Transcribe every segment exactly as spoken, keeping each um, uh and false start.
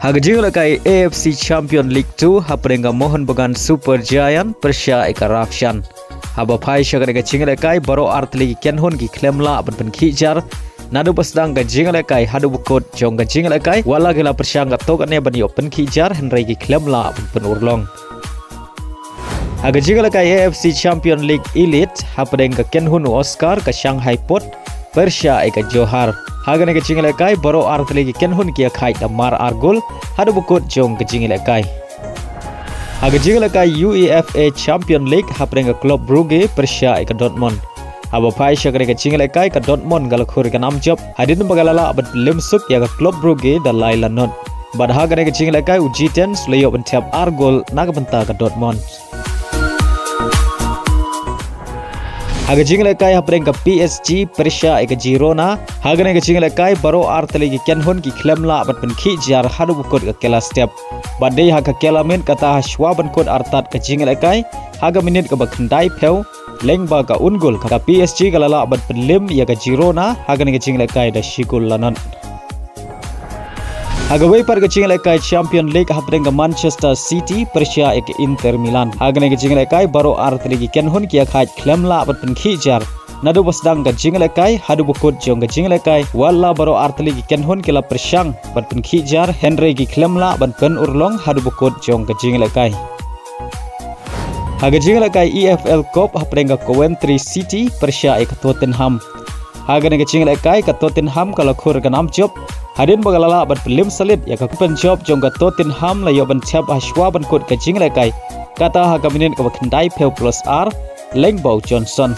Ha ka jingïalehkai A F C Champion League two, hapdeng ka Mohun Bagan Super Giant pyrshah ïa ka Rafshan. Haba phai sha kane ka jingïalehkai, baroh artylli ki kynhun ki khlem lah ban pynkhih jar naduh ba sdang ka jingïalehkai haduh ba kut jong ka jingïalehkai, wat la ki la pyrshang katto katne ban ïoh pynkhih jar, hynrei ki khlem lah ban pynurlong. Ha ka jingïalehkai A F C Champion League Elite, hapdeng ka kynhun u Oscar, ka Shanghai Pot pyrshah ïa ka Johar. Ha kane ka jingïalehkai, baroh artylli ki kynhun ki ïakhaid da mar ar gol haduh ba kut jong ka jingïalehkai. Ha ka jingïalehkai UEFA Champion League, hapdeng ka Club Brugge pyrshah ïa ka Dortmund. Haba phai sha kane ka jingïalehkai, ka Dortmund ka la khur ïa ka nam jop hadien ba ka la lah ban pynlem suk ïa ka Club Brugge da lai la not. Bad ha kane ka jingïalehkai, u Gittens u la ïoh ban thep ar gol na ka bynta ka Dortmund. Ha ka jingïalehkai, hapdeng ka P S G pyrshah ïa ka Girona. Ha kane ka jingïalehkai, baroh artylli ki kynhun ki khlem lah ban pynkhih jar haduh ba kut ka kylla step. Bad dei ha ka kylla miet, kata ha shuwa ban kut artat ka jingïalehkai, ha ka minit kaba khyndaiphew, lyngba ka own goal, ka P S G ka la lah ban pynlem ïa ka Girona ha kane ka jingïalehkai da shi gol la not. Ha kawei pat ka jingïalehkai Champion League, hapdeng ka Manchester City pyrshah ïa ka Inter Milan. Ha kane ka jingïalehkai, baroh artylli ki kynhun ki ïakhaid khlem lah ban pynkhih jar naduh ba sdang ka jingïalehkai haduh ba kut jong ka jingïalehkai, wat la baroh artylli ki kynhun ki la pyrshang ban pynkhih jar, hynrei ki khlem lah ban pynurlong haduh ba kut jong ka jingïalehkai. Ha ka jingïalehkai E F L Cup, hapdeng ka Coventry City pyrshah ïa ka Tottenham. Ha kane ka jingïalehkai, ka Tottenham ka la khur ïa ka nam jop hadien ba ka la lah ban pynlem salit ïa ka pynjop jong ka Tottenham, la ïoh ban thep ha shuwa ban kut ka jingïalehkai, kata ha ka minit kaba khyndaiphew plus ar, lyngba u Johnson.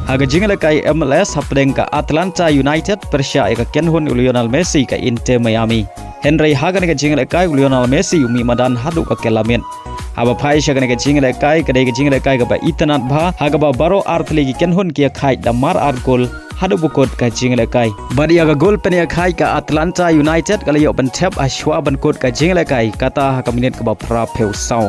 Ha ka jingïalehkai M L S, hapdeng ka Atlanta United pyrshah ïa ka kynhun u Lionel Messi, ka Inter Miami. Hynrei ha kane ka jingïalehkai, u Lionel Messi u mih madan haduh ka kylla miet. Haba phai sha kane ka jingïalehkai, ka dei ka jingïalehkai kaba itynnad bha, ha kaba baroh artylli ki kynhun ki ïakhaid da mar ar gol haduh ba kut ka jingïalehkai. Bad ïa ka gol pynïakhaid ka Atlanta United ka la ïoh ban thep ha shuwa ban kut ka jingïalehkai, kata ha ka minit kaba phraphew saw.